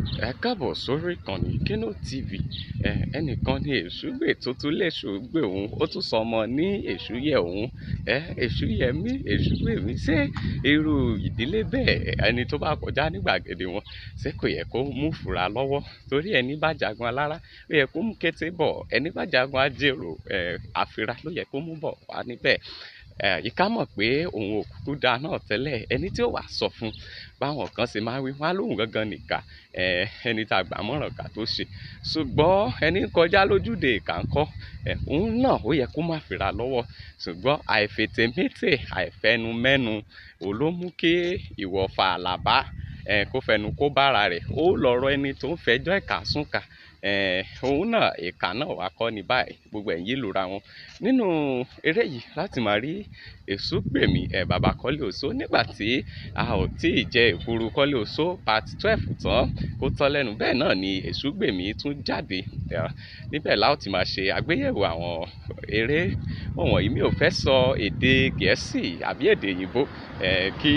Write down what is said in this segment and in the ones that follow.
Ẹ káàbọ̀ sórí ìkànnì Kino TV. Ẹnìkan ní Èṣùgbè tó tún lÈṣùgbè òun, ó tún sọ ọmọ ní Èṣùyẹ òun. Èṣùyẹmí, Èṣùgbèmí. Ṣé irú ìdílé bẹ́ẹ̀, ẹni tó bá kọjá ní gbàgede wọn, ṣé kò yẹ kó mú fura lọ́wọ́? Torí ẹni bá jagun alára, ó yẹ kó mú kété bọ̀. Ẹni bá jagun ajérò, àfira ló yẹ kó mú bọ̀ wá níbẹ̀. Ìkà mọ̀ pé òun ò kúkú da náà tẹ́lẹ̀. Ẹni tí ó wà sọ fún, báwọn kan ṣe máa wí, wọ́n á lóhùn gangan nìka. Ẹni tí a gbà mọ́ràn ká tó ṣe. Ṣùgbọ́n ẹni ń kọjá lójúde ìkà ńkọ́, òun náà ó yẹ kó má fira lọ́wọ́. Ṣùgbọ́n àìfètèmétè, àìfẹnumẹ́nu, òun ló mú kí ìwọ̀fà àlàbá, kó fẹnu kó bá ara rẹ̀. Ó lọ̀rọ̀ ẹni tó ń fẹjọ́ ìkà sùn kà. Òun náà, ìkà náà wá kọ́ ní báyìí. Gbogbo ẹ̀ ń yí lura wọn. Nínú eré yìí láti máa rí Èṣùgbèmí, bàbá Kọ́lé Oṣó nígbà tí a ò tí ì jẹ èkuru Kọ́lé Oṣó part 12 tán kó tán lẹ́nu. Bẹ́ẹ̀ náà ni Èṣùgbèmí tún jáde. Níbẹ̀ la ó ti máa ṣe àgbéyẹ̀wò àwọn eré wọ̀nyí. Mi ò fẹ́ sọ èdè Gẹ̀ẹ́sì àbí èdè òyìnbó, kí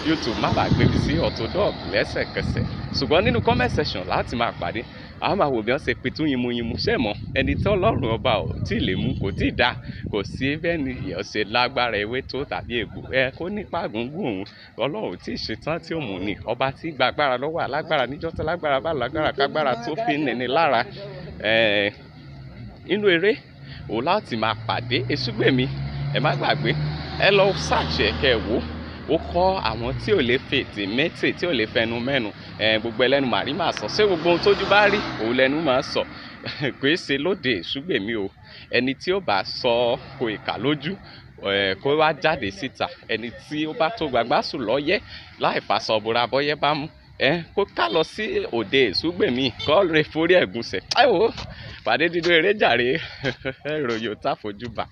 YouTube má bàá gbé mi sí orthodox lẹ́sẹ̀kẹsẹ̀. Ṣùgbọ́n nínú comment section láti máa pàdé, a máa wò bí wọ́n ṣe pitú yimuyimu. Ṣé mọ̀? Ẹni tí Ọlọ́run ọba ò tí ì lè mú kò tí ì dá. Kò sí bẹ́ẹ̀ ni èèyàn ṣe lágbára ewé tó tàbí egbò. Kó nípa gúngún òun. Ọlọ́run ò tí ì ṣe tán tí ó mú ni. Ọba tí gba agbára lọ́wọ́ alágbára níjọ́ tí alágbára bá lágbára kágbára tó fi nini lára. Nínú eré, òun láti máa pàdé Èṣùgbèmí. Ẹ má gbàgbé. Ẹ lọ search ẹ kẹ́ wò. Ó kọ́ àwọn tí ò lè fètè métè, tí ò lè fẹnu mẹ́nu. Gbogbo ẹlẹ́nu màrí máa sọ. Ṣé gbogbo ohun tójú bá rí, òun lẹnu máa sọ. Kò í ṣe lóde Èṣùgbèmí o. Ẹni tí ó bá sọ kò ìkà lójú, kó wá jáde síta. Ẹni tí ó bá tó gbàgbá sùn lọ́yẹ́ láì fàṣọ bora bọ́yẹ́ bá mú. Kó ká lọ sí òde Èṣùgbèmí, kó lè forí ẹ̀gúnṣẹ̀. Ẹ wò ó, pàdé dídú eré jàre. Ìròyìn ò tá fojú bà.